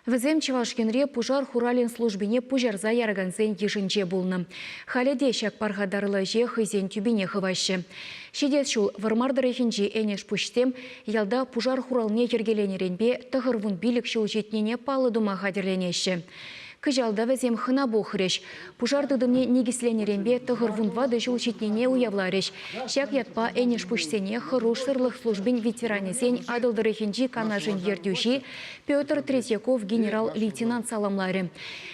Вӗсем Чӑваш Енре пушар хуралӗн службине пуҫарса яракансен йышӗнче пулнӑ. Халӗ те ҫак пархатарлӑ ӗҫе хӑйсен тӳпине хываҫҫӗ. Ҫитес ҫул Вӑрмар тӑрӑхӗнчи Энӗшпуҫсем ялта пушар хуралне йӗркеленӗренпе 95 ҫул ҫитнине паллӑ тума хатӗрленеҫҫӗ. Кӑҫал та вӗсем хӑна пухрӗҫ. Пушар тытӑмне никӗсленӗренпе 94 ҫул ҫитнине уявларӗҫ. Ҫак ятпа Энӗшпуҫсене хӑрушсӑрлӑх службин ветеранӗсен Атӑл тӑрӑхӗнчи канашӗн ертӳҫи Петр Третьяков генерал-лейтенант саламларӗ.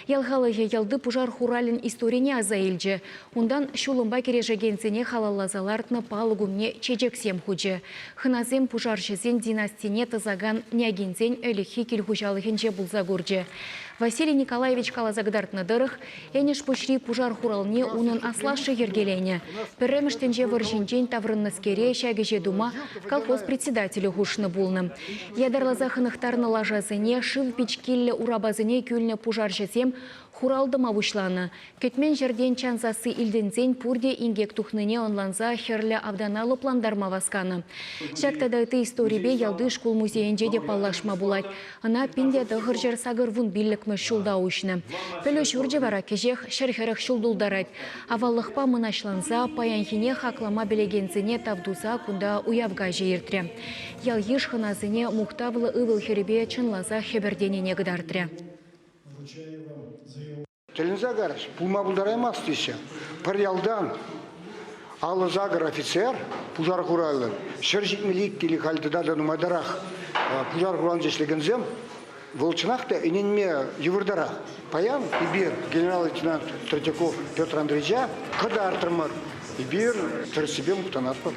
Ял халӑхӗ ялти пушар хуралӗн историне аса илчӗ. Унтан ҫулӑмпа кӗрешекенсене халалласа лартнӑ палӑк умне чечексем хучӗ. Хӑнасем пушарҫӑсен династине тӑсакан Нягинсен ӗлӗкхи кил хуҫалӑхӗнче пулса курчӗ. Василий Николаевич каласа кӑтартнӑ тӑрӑх, Энӗшпуҫри пушар хуралне унӑн аслашшӗ йӗркеленӗ. Пӗрремӗш тӗнче вӑрҫинчен таврӑннӑскере ҫак ӗҫе тума колхоз председателӗ хушнӑ пулнӑ. Ятарласа хӑнӑхтарнӑ лашасене шыв пичкиллӗ урапасене кӳлнӗ пушарҫӑсем хурал тӑма пуҫланӑ. Кӗтмен ҫӗртен чан сасси илтӗнсен пурте инкек тухнине ӑнланса хӗрлӗ автана лӑплантарма васканӑ. Ҫак тата ытти историпе ялти шкул музейӗнче те паллашма пулать. Ӑна 1985-мӗш ҫулта уҫнӑ. Пӗлӳ ҫурчӗ вара кӗҫех 140 ҫул тултарать. Аваллӑхпа мӑнаҫланса паянхине хаклама пӗлекенсене тав туса кунта уяв каҫӗ иртрӗ. Ял-йыш хӑнасене мухтавлӑ ывӑл-хӗрӗпе чӑнласах хӗпӗртенине кӑтартрӗ. Тӗлӗнсе карӗҫ, пулма пултараймасть теҫҫӗ. Пӗр ялтан 58 офицер пушар хуралӗн 172 халь тата та нумайтарах пушар хуралӗнче ӗҫлекенсем вӑл чӑнах та ӗненме йывӑртарах. Паян эпир генерал-лейтенант Третьяков Петр Андреевича кӑтартрӑмӑр. Эпир тӗрӗссипе мухтанатпӑр.